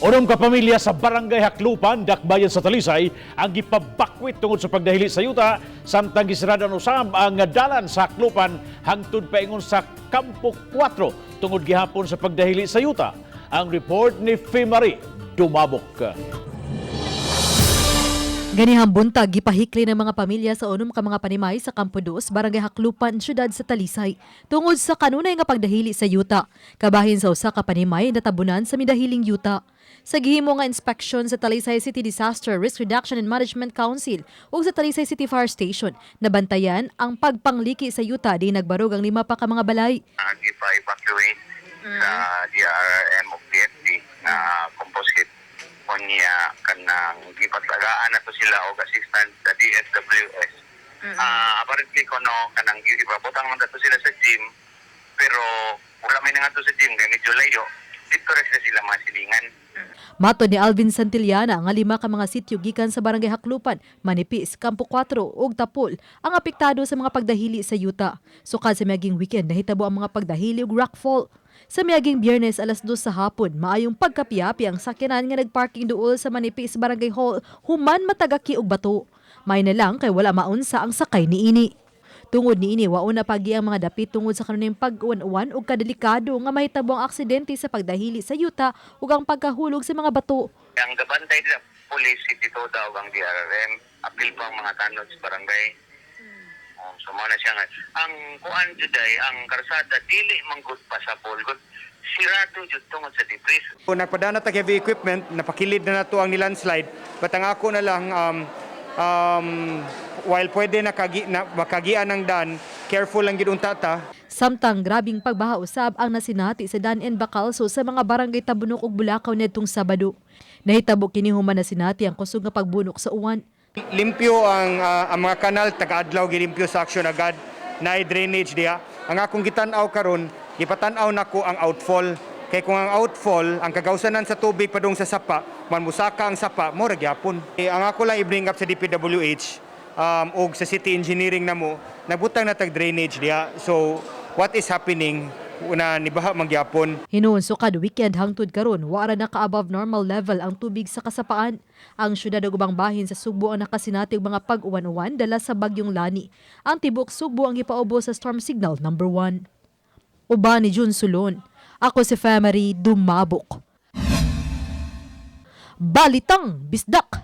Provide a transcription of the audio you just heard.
Unom ka pamilya sa Barangay Jaclupan, Dakbayan sa Talisay, ang gipabakwit tungod sa pagdahili sa yuta samtang gisirada usab ang dalan sa Jaclupan hangtod paingon sa Campo 4 tungod gihapon sa pagdahili sa yuta. Ang report ni Fimari Dumabok. Ganihang buntag, gipahikli ng mga pamilya sa unom ka mga panimay sa Campo 2, Barangay Jaclupan, syudad sa Talisay, tungod sa kanunay nga pagdahili sa yuta. Kabahin sa usa ka panimay natabunan sa midahiling yuta. Sa gihimo nga inspection sa Talisay City Disaster Risk Reduction and Management Council ug sa Talisay City Fire Station, nabantayan ang pagpangliki sa yuta di nagbarog ang lima pa ka mga balay. Gipa-evacuate sa DRRM of DFD na composite unya kanang gipatlagaan na to sila og assistant sa DSWS. Apparently kono kanang ipabutang man to sila sa gym, pero wala may nga to sa gym kay medyo layo dito ra sila sila mga silingan. Matod ni Alvin Santillana nga lima ka mga sityo gikan sa Barangay Jaclupan, Manipis, Campo 4 ug Tapol ang apektado sa mga pagdahili sa yuta. Sukad sa miaging weekend, nahitabo ang mga pagdahili ug rockfall. Sa miaging Biyernes alas 2 sa hapon, maayong pagkapiyapi ang sakyanan nga nagparking duol sa Manipis Barangay Hall human matagaki og bato. May na lang kay wala maunsa ang sakay niini. Tungod niini, wao na pagi ang mga dapit tungod sa kanunayng pag-uwan-uwan ug kadelikado nga mahitabo ang aksidente sa pagdahili sa yuta ug ang pagkahulog sa mga bato. Ang gabantay nila police city to daw ang DRRM, apil pa ang mga tanod sa barangay. So mao na siya nga. Ang kuan jud ay ang karsada dili man gud pasable gud, sirado jud tungod sa debris. Kung nagpadana tag heavy equipment, napakilid na nato ang ni-landslide. But ang ako na lang, while pwede na makagian ng dan, careful lang gid unta ta. Samtang grabing pagbaha usab ang nasinati sa Dan and Bacalso sa mga barangay Tabunok ug Bulacau nidtong Sabado. Nahitabo kini human nasinati ang kusog nga pagbunok sa uwan. Limpyo ang mga kanal, taga-adlaw gilimpyo sa action agad na drainage diha. Ang akong gitan-aw karon, gipatan-aw nako ang outfall. Kay kung ang outfall, ang kagawsanan sa tubig padung sa sapa, man musaka ang sapa, mo ra gyapon. Eh, ang ako lang i-bring up sa DPWH og sa city engineering namo, nagbutang na tag drainage diha. So what is happening na nibaha man gyapon? Hinuon sukad weekend hangtod karon, wara na ka above normal level ang tubig sa kasapaan. Ang syudad ug ubang bahin sa Sugbo ang nakasinati og mga pag-uwan-uwan dala sa bagyong Lani. Ang tibuok Sugbo ang gipaubo sa storm signal number 1. Uban ni Jun Sulon. Ako si Femery Dumabok. Balitang Bisdak.